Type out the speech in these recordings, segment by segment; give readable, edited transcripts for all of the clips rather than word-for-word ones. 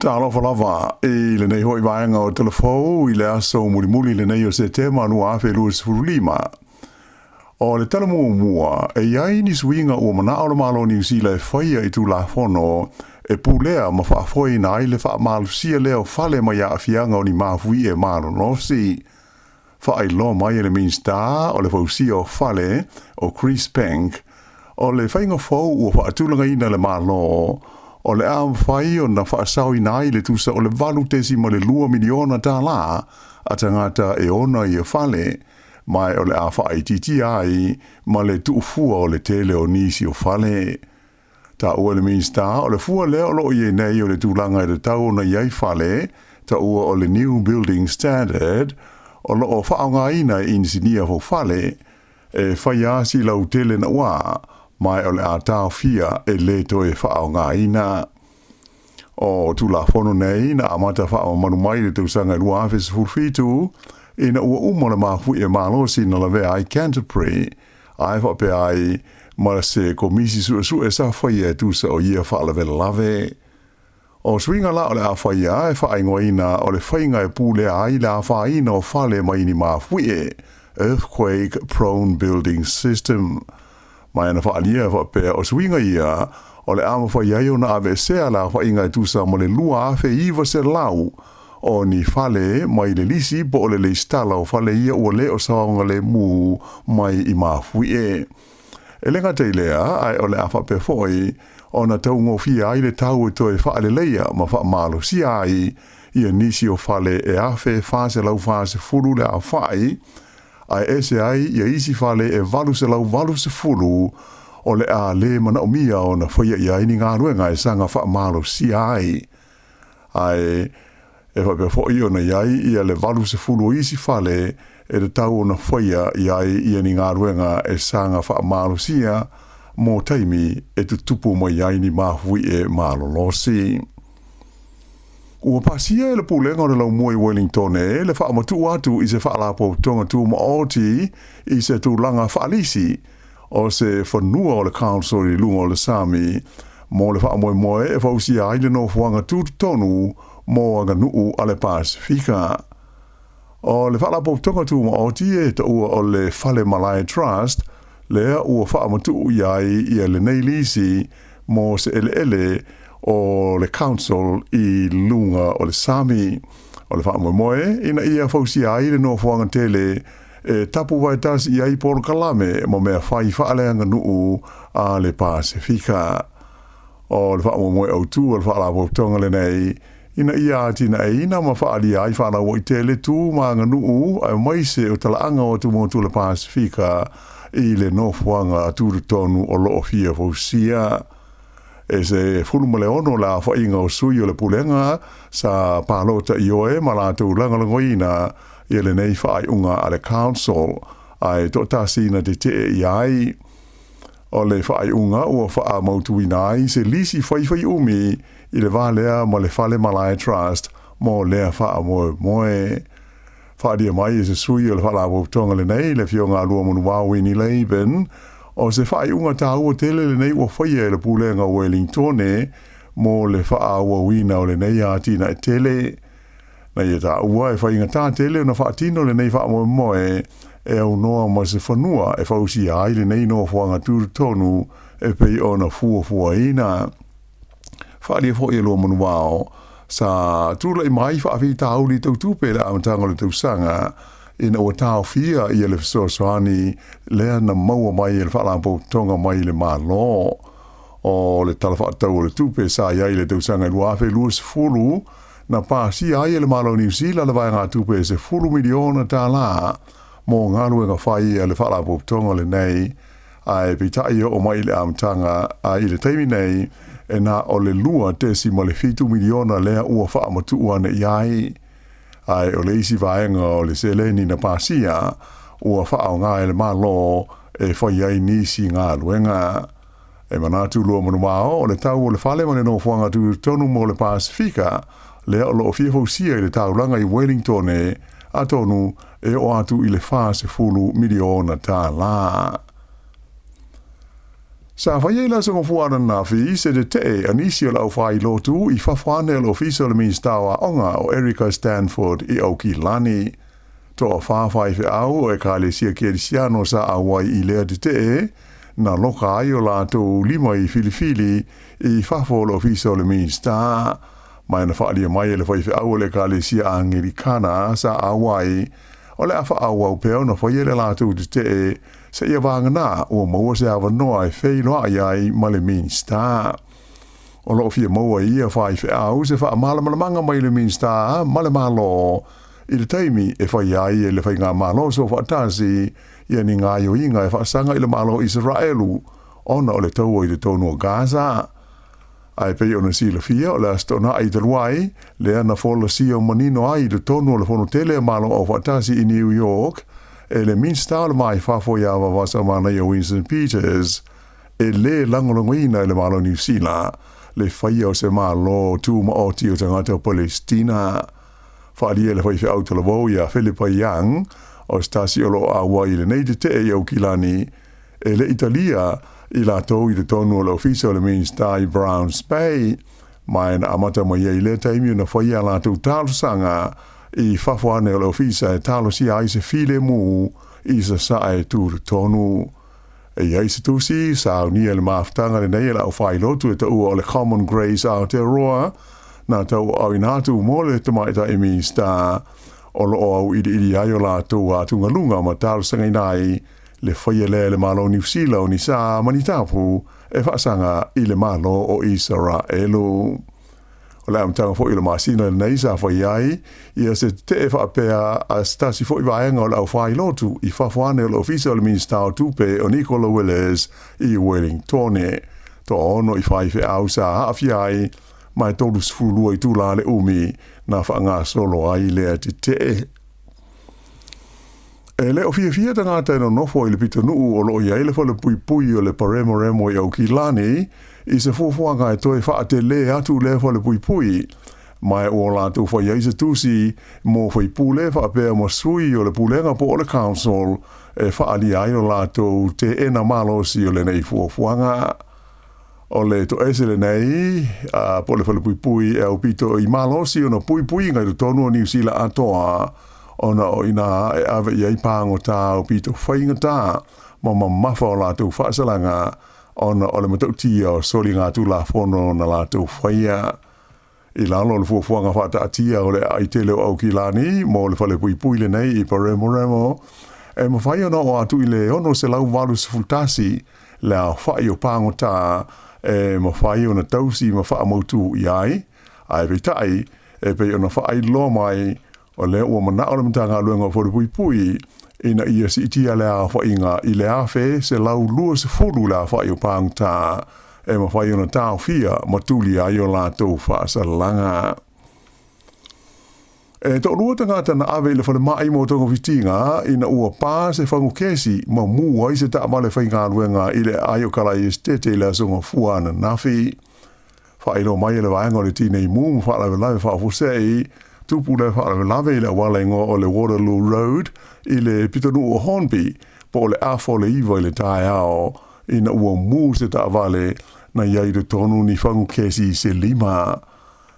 Talofa lava i lenei hoi vaega o Tala Fou i le aso mulimuli lenei o Setema 2025. O le tala muamua, e i ai ni suiga ua manao le Malo o Niu Sila e faia i Tulafono e pulea ma faafoeina ai le faamalosia lea o fale mai aafiaga o ni mafuie malolosi. Faailoa mai e le Minisita o le Fausia o Fale o Chris Penk, o le faiga fou ua faatulagaina e le Malo, o le a mafai ona faasaoina ai le tusa o le $8.2 miliona tālā a tagata e ona ia fale, ma o le a faaitiitia ai ma le tuufua o le tele o nisi o fale. Taua e le Minisita o le fua lea o loo i ai nei o le tulaga e tatau ona i ai fale, taua o le New Building Standard, o loo faaaogaina e inisinia faufale, e faia lava si lautele naua, ma o le a taofia e lē toe faaaogaina. O Tulafono nei na amata faamamalu mai le tausaga e 2017, ina ua uma le mafuie malosi na lavea ai Canterbury, ae faapea ai ma se komisi suesue sa faia e tusa o ia faalavelave. O suiga la o le a faia e faaigoaina o le faiga e pulea ai le afaina o fale mai ni mafuie, Earthquake Prone Building System. Ma na faaalia e faapea o suiga ia o le a mafai ai ona aveesea le aofaiga e tusa ma le 2,900 o ni fale mai le lisi po o le lesitala o fale ia ua le o saogalemu mai i mafuie. E le gata i lea, ae o le a faapea foi ona taugofie ai le tau e toe faaleleia ma faamalosia ai ia nisi o fale e 1,440 le aofai, ae ese ai ia isi fale e 880 o le a lē manaomia ona faia i ai ni galuega e saga faamalosia ai. Ae e faapea foi ona i ai ia le 80 o isi fale e tatau ona faia i ai ia ni galuega e saga faamalosia mo taimi e tutupu mai ai ni mafuie malolosi. Ua pasia e le Pulega o le Laumua i Wellington e le faamatuu atu i se faalapotopotoga tumaoti i se tulaga faalisi o se fanua o le council i luga o le sami mo le faamoemoe e fausia ai le nofoaga tutotonu mo aganuu a le Pasifika. O le faalapotopotoga tumaoti e taua o le Fale Malae Trust lea ua faamatuu i ai ia lenei lisi mo se eleele o le council i luga o le sami. O le faamoemoe ina ia fausia ai le nofoaga tele e tapu vaetasi i ai polokalame ma mea fai faaleaganuu a le Pasifika. O le faamoemoe autū o le faalapotopotoga lenei ina ia atinaeina ma faaalia ai faalauaitele tu ma aganuu aemaise o talaaga o atumotu o le Pasifika i le nofoaga tutotonu o loo fia fausia. E 16 le aofaiga o sui o le pulega sa palota ioe ma latou lagolagoina ia lenei faaiuga a le council, ae toatasi na tetee i ai. O le faaiuga ua faamautuina ai se lisi faifai umi i le va lea ma le Fale Malae Trust mo lea faamoemoe. Faaalia mai e se sui o le faalapotopotoga lenei, le afioga a Luamanuvao Winnie Laban, o se faaiuga taua tele lenei ua faia e le Pulega o Wellington mo le faaauauina o lenei atinae tele. Na ia taua e faigatā tele ona faatino lenei faamoemoe e aunoa ma se fanua e fausia ai lenei nofoaga tutotonu e pei ona fuafuaina. Faaalia foi e Luamanuvao sa tulai mai faafitauli tau tupe i le amataga o le tausaga ina ua taofia ia le fesoasoani lea na maua mai e le faalapotopotoga mai le Malo. O le Tala Faatatau o le Tupe sa i ai i le tausaga e 2020 na pasia ai e le Malo o Niu Sila le vaegatupe e $10 miliona tālā mo galuega fai a le faalapotopotoga lenei, ae peitai e oo mai i le amataga a i le taimi nei e na o le $2.7 miliona lea ua faamatuu ane i ai. Ae o le isi vaega o le seleni na pasia ua faaaoga e le Malo e fai ai nisi galuega. E manatu Luamanuvao o le tau o le fale ma le nofoaga tutotonu mo le Pasifika lea o loo fia fausia i le taulaga i Wellington e atonu e oo atu i le $40 miliona tālā. Sa faia i le Aso Gafua ananafi se tetee a nisi o le aufailotu i fafo ane o le ofisa o le Minisita o Aoga o Erica Stanford i Aukilani. Toafa faifeau o Ekalesia Kerisiano sa auai i lea tetee, na loka ai o latou lima i filifili i fafo o le ofisa o le Minisita. Ma na faaalia mai e le faifeau o le Ekalesia Angelikana sa auai, o le a faaauau pea ona faia le latou tetee seia vagana ua maua se avanoa e feiloai ai ma le Minisita. O lo o fia maua e ia faifeau se faamalamalamaga mai le Minisita ma le Malo i le taimi e faia ai e le Faigamalo Soofaatasi ia ni gaoioiga e faasaga i le Malo o Isaraelu ona o le taua i totonu o Gaza. Ae pei ona silafia, o le Aso Toonai talu ai, lea na folasia manino ai i totonu o le Fono Tele a Malo Aufaatasi i New York e le Minisita o le Va i Fafo ia Vapasamanaia Winston Peters, e lē lagolagoina e le Malo o Niu Sila le faia o se Malo Tumaoti o tagata o Palesitina. Faaalia e le faifeau talavou ia Philippa Young, o se tasi o lo o auai i lenei tetee i Aukilani, e le i talia i latou i totonu o le ofisa o le Minisita i Browns Bay, ma na amata mai ai lea taimi ona faia a latou talosaga i fafo ane o le ofisa e talosia ai se filemu i sasae tutotonu. E i ai se tusi saunia i le mafutaga lenei e le aufailotu e taua o le Common Grace Aotearoa na tauaaoina atu mo le tamaitai Minisita o lo o auiliili ai o latou atugaluga ma talosagaina ai le faia lea e le Malo o Niu Sila o ni sa ma ni tapu e faasaga i le Malo o Isaraelu. O le amataga foi o le masina lenei sa fai ai ia se tetee faapea a se tasi foi vaega o le aufailotu i fafo ane o le ofisa o le Minisita o Tupe o Nicola Willis i Wellingtone. Toaono i faifeau sa aafia ai ma e 32 itula le umi na faagasolo ai lea tetee. E le o fiafia tagata e nonofo i le pitonuu o lo o i ai le falepuipui o le Paremoremo i Aukilani i se fuafuaga e toe faatelē atu lea falepuipui, ma e ua latou fai ai se tusi mo faipule faapea ma sui o le pulega po o le council e faaalia ai lo latou teena malosi o lenei fuafuaga. O le toese lenei, po o le falepuipui e aupito i malosi ona puipuiga i totonu o Niu Sila atoa, ona o i inā e ave i ai pagota aupito faigata ma mamafa o latou faasalaga ona o le matautia o soligatulafono na latou faia. I lalo o le fuafuaga faataatia o le aai tele o Aukilani mo le falepuipui lenei i Paremoremo, e mafai ona oo atu i le 681 le aofai o pagota e mafai ona tausi ma faamautu i ai, ae peitai, e pei ona faailoa mai, o lea ua manao le Matagaluega o Falepuipui ina ia siitia le aofaiga i le 1,120 le aofai o pagota e mafai ona taofia ma tulia ai o latou faasalaga. E toalua tagata na ave i le falemai mo togafitiga ina ua pa se fagu kesi ma mu ai se taavale faigaluega i le aai o Kalai Esetete i le Aso Gafua ananafi. Faailoa mai e le vaega o le Tinei Mu ma Faalavelave Faafuasei, tupu lea faalavelave i le auala igoa o le Waterloo Road i le pitonuu o Hornby po o le afa o le 9 i le taeao ina ua mu se taavale na i ai i totonu ni fagu kesi se lima.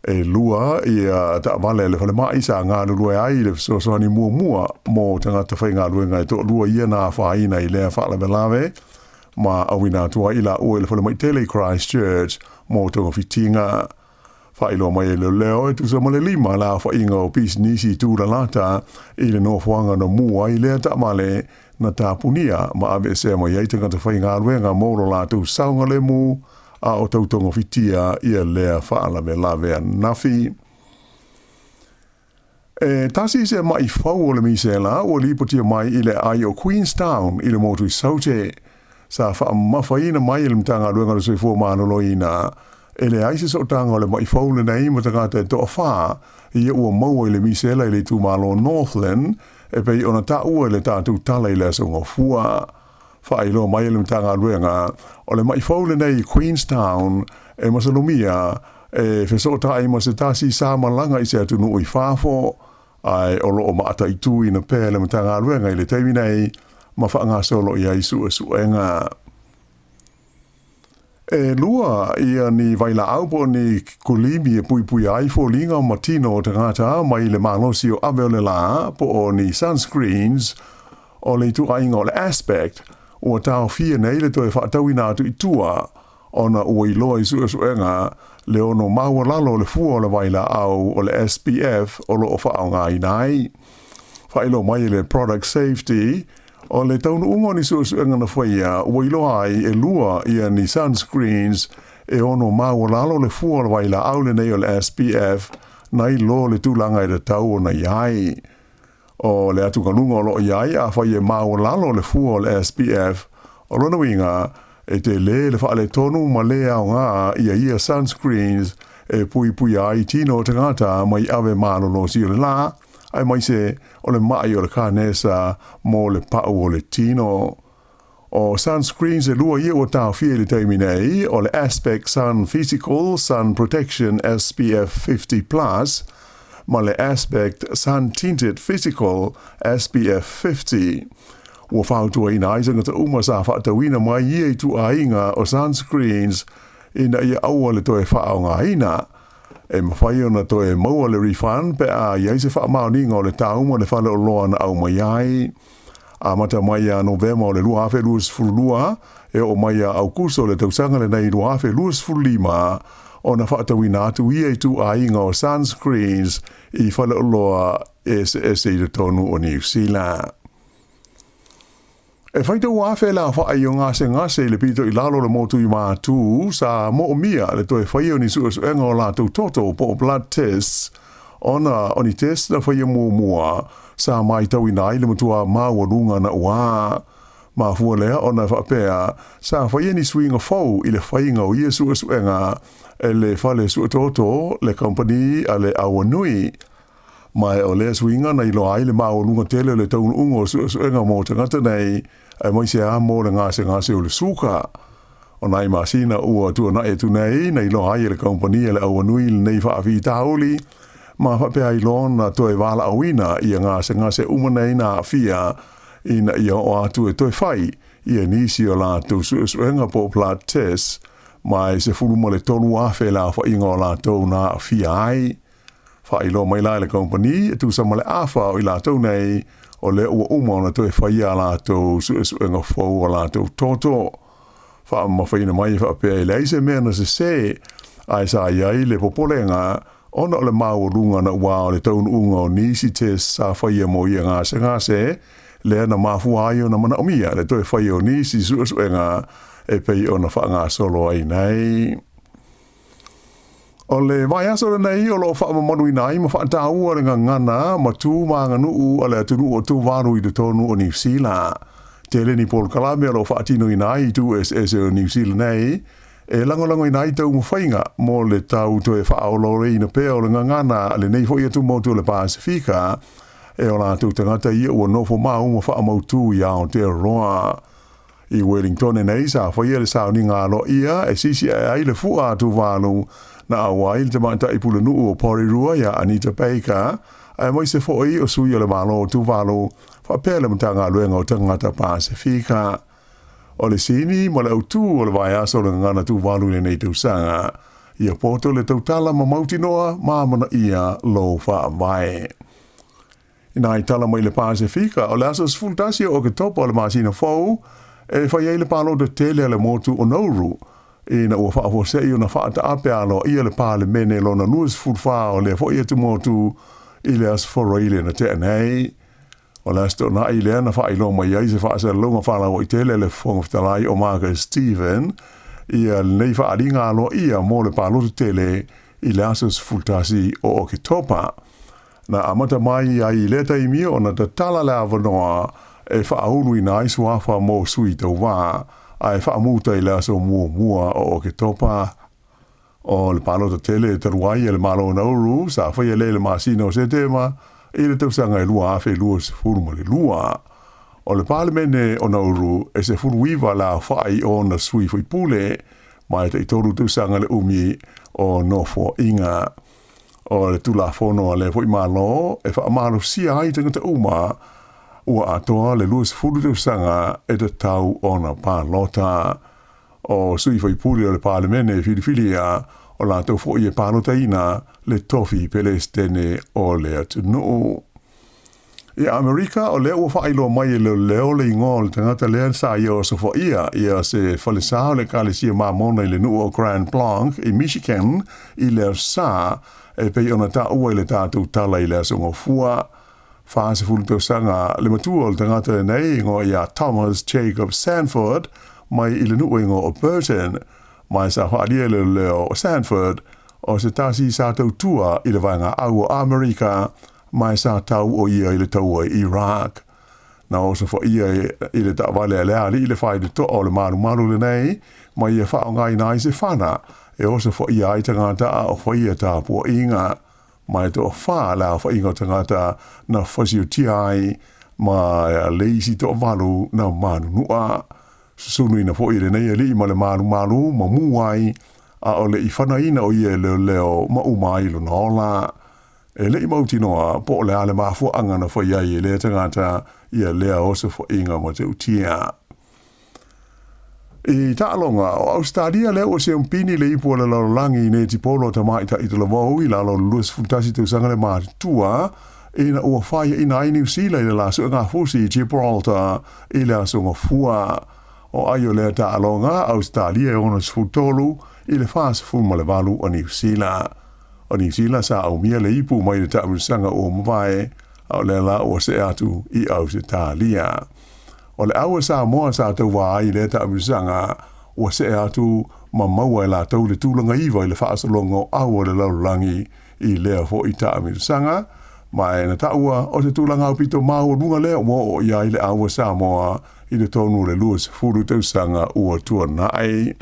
E lua ia taavale a le falemai sa galulue ai i le fesoasoani muamua mo tagata faigaluega e toalua ia na afaina i lea faalavelave ma auina atu ai i laua i le falemai tele i Christchurch mo togafitiga. Faailoa mai e leoleo e tusa ma le lima le aofaiga o pisinisi tulalata i le nofoaga na mu ai lea taavale na tapunia ma aveesea mai ai tagata faigaluega mo lo latou saogalemu a o tau togafitia ia lea faalavelave ananafi. E tasi se maʻi fou o le misela ua lipotia mai i le aai o Queenstown i le motu i Saute. Sa faamamafaina mai e le Matagaluega o le Soifua Maloloina e leai se sootaga o le maʻi fou lenei ma tagata e toafa ia ua maua i le misela i le itumalo Northland e pei ona taua i le tatou tala i le Aso Gafua. Faailoa mai e le Matagaluega, o le maʻi fou lenei i Queenstown e masalomia e fesootai ma se tasi sa malaga i se atunuu i fafo, ae o lo o mataituina pea le Matagaluega i le taimi nei ma faagasolo i ai suesuega. E lua ia ni vailaau po o ni kulimi e puipuia ai foliga ma tino o tagata mai le malosi o ave o le lā po o ni sunscreens o le ituaiga o le Aspect ua taofia nei le toe faatauina atu i tua ona ua iloa i suesuega le ono maualalo o le fua o le vailaau o le SPF o lo o faaaogaina ai. Faailoa mai e le Product Safety, o le taunuuga o ni suesuega na faia ua iloa ai e lua ia ni sunscreens e ono maualalo le fua o le vailaau lenei o le SPF nai lo le tulaga e tatau ona i ai. O le atugaluga o lo o i ai afai e maualalo le fua o le SPF, o lona uiga, e tele le faaletonu ma le aoga ia ia sunscreens e puipuia ai tino o tagata mai ave malolosi o le lā, aemaise o le ma'i o le kanesa mo le pa'u o le tino. O sunscreens e lua ia ua taofia i le taimi nei, o le Aspect Sun Physical Sun Protection SPF 50 Plus ma le Aspect Sun Tinted Physical SPF 50. Ua fautuaina ai tagata uma sa faatauina mai ia ituaiga o sunscreens ina ia aua le toe faaaogaina. E mafai ona toe maua le refund pe a i ai se faamaoniga o le tau ma le faleoloa na aumai ai. Amata mai ia Novema o le 2022 e oo mai ia Aukuso o le tausaga lenei 2025 ona faatauina atu ia ituaiga o sunscreens i faleoloa eseese i totonu o Niu Sila. E faitau afe le aofa'i o gasegase i le pito i lalo o le motu i Matū sa moomia le toe faia o ni suesuega o latou toto po o blood tests ona o ni test na faia muamua sa maitauina ai le matua maualuga nauā. Mafua lea ona e faapea sa faia ni suiga fou i le faiga o ia suesuega e le fale suetoto le kamupani a le Awanui. Ma o lea suiga na iloa ai le maualuga tele o le taunuuga o suesuega mo tagata nei, aemaise lava mo le gasegase o le suka. O nai masina ua tuanai atu nei na iloa ai e le kamupani a le Awanui lenei faafitauli, ma faapea ai loa ona toe valaauina ia gasegase uma nei na aafia ina ia oo atu e toe fai ia nisi o latou suesuega po o blood tests, ma e 13,000 le aofaiga o latou na aafia ai. Faailoa mai la e le kamupani e tusa ma le afa o i latou nei o lea ua uma ona toe faia a latou suesuega fou o latou toto. Faamamafaina mai e faapea e leai se mea na sesē, ae sa i ai le popolega ona o le maualuga nauā o le taunuuga o nisi test sa faia mo ia gasegase, lea na mafua ai ona manaomia le toe faia o nisi suesuega e pei ona faagasolo ai nei. O le vaiaso lenei o lo o faamamaluina ai ma faataua le gagana ma tu ma aganuu a le atunuu o Tuvalu i totonu o Niu Sila. Tele ni polokalame o lo o faatinoina ai i itu eseese o Niu Sila nei e lagolagoina ai taumafaiga mo le tau toe faaolaolaina pea o le gagana a lenei foi atumotu o le Pasefika e o latou tagata ia ua nofo mau ma faamautu i Aotearoa. I Wellingtone nei sa faia le sauniga aloaia e sisiae ai le fua a Tuvalu na auai le tamaitai pulenuu o Porirua iā Anita Baker, aemaise foi o sui o le Malo o Tuvalu faapea le Matagaluega o Tagata Pasefika. O le sini ma le autū o le vaiaso o le gagana Tuvalu i lenei tausaga, ia poto le tautala ma mautinoa ma amanaia lou faavae. Inā i tala mai le Pasefika, o le aso 11 o Oketopa o le masina fou e fai ai le palota tele a le motu o Nauru, ina ua faafuasei ona faataape aloaia le Palemene lona 24 o lea foi atumotu i le Aso Faraile na tea nei. O le Aso Toonai lea na faailoa mai ai se faasalalauga faalauaitele a le Fofoga Fetalai o Marcus Stephen ia lenei faaaliga aloaia mo le palota tele i le aso 11 o Oketopa. Na amata mai ai i lea taimi ona tatala le avanoa e faauluina ai suafa mo sui tauva, ae faamuta i le aso muamua o Oketopa. O le palota tele e talu ai e le Malo o Nauru sa faia lea i le masina o Setema i le tausaga e 2022. O le Palemene o Nauru e 19 le aofai o ona sui faipule, ma e taitolu tausaga le umi o nofoaiga. O le Tulafono a lea foi Malo e faamalosia ai tagata uma ua atoa le 20 tausaga e tatau ona palota. O sui faipule o le Palemene e filifilia, o latou foi e palotaina le tofi Pelesitene o le atunuu. I Amerika, o lea ua faailoa mai e leoleo le igoa o le tagata lea sa ia osofaia ia se falesa o le Ekalesia Mamona i le nuu o Grand Blanc i Michigan i le Aso Sa, e pei ona taua i le tatou tala i le Aso Gafua. 40 tausaga le matua o le tagata lenei igoa ia Thomas Jacob Sanford mai i le nuu igoa o Burton, ma sa faaalia e leoleo o Sanford o se tasi sa tautua i le Vaega Au o Amerika ma sa tau o ia i le taua i Iraq. Na osofaia i le taavale a le alii le faitotoa o le malumalu lenei ma ia faaaogaina ai se fana e osofaia ai tagata a o faia tapuaiga. Ma e toafa le aofaiga o tagata na fasiotia ai ma le isi toavalu na manunua. Susunuina foi e lenei alii ma le malumalu ma mu ai, a o le i fanaina o ia e leoleo ma uma ai lona ola. E le i mautinoa po o le a le mafuaaga na fai ai e lea tagata ia lea osofaiga matautia. I taaloga o Ausetalia lea ua siampini le ipu o le lalolagi i netipolo a tamaitai talavou i lalo o le 21 tausaga le matutua ina ua faiaina ai Niu Sila i le la suegafusi i Gibraltar i le Aso Gafua. O ai o lea taaloga, Ausetalia e 63 i le 48 o Niu Sila. O Niu Sila sa aumia le ipu mai le taamilosaga ua mavae, a o lea la ua see atu i Ausetalia. O le au a Samoa sa tauva ai i lea taamilosaga, ua see atu ma maua e latou le tulaga iva i le faasologa o au o le lalolagi i lea foi taamilosaga, ma e na taua o se tulaga aupito maualuga lea ua oo i ai le au a Samoa i totonu o le 20 tausaga ua tuanai.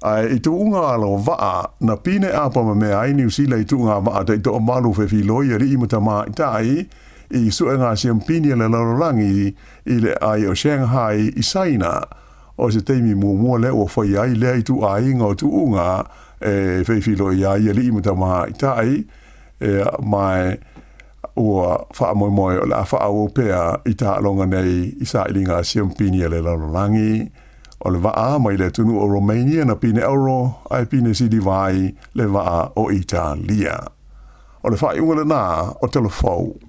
Ae i tuuga alo vaa, na pine apamamea ai Niu Sila i tuuga vaa taitoavalu fefiloi alii ma tamaitai i suega siampini a le lalolagi i le ai o Shanghai i Saina. O se taimi muamua lea ua fai ai lea ituaiga o tuuga e feifiloi ai alii ma tamaitai, ma ua faamoemoe o le a faaauau pea i taaloga nei i sailiga a siampini a le lalolagi. O le vaa mai le atunuu o Romania na pine auro ae pine siliva ai le vaa o Italia. O le faaiuga lena o Tala Fou.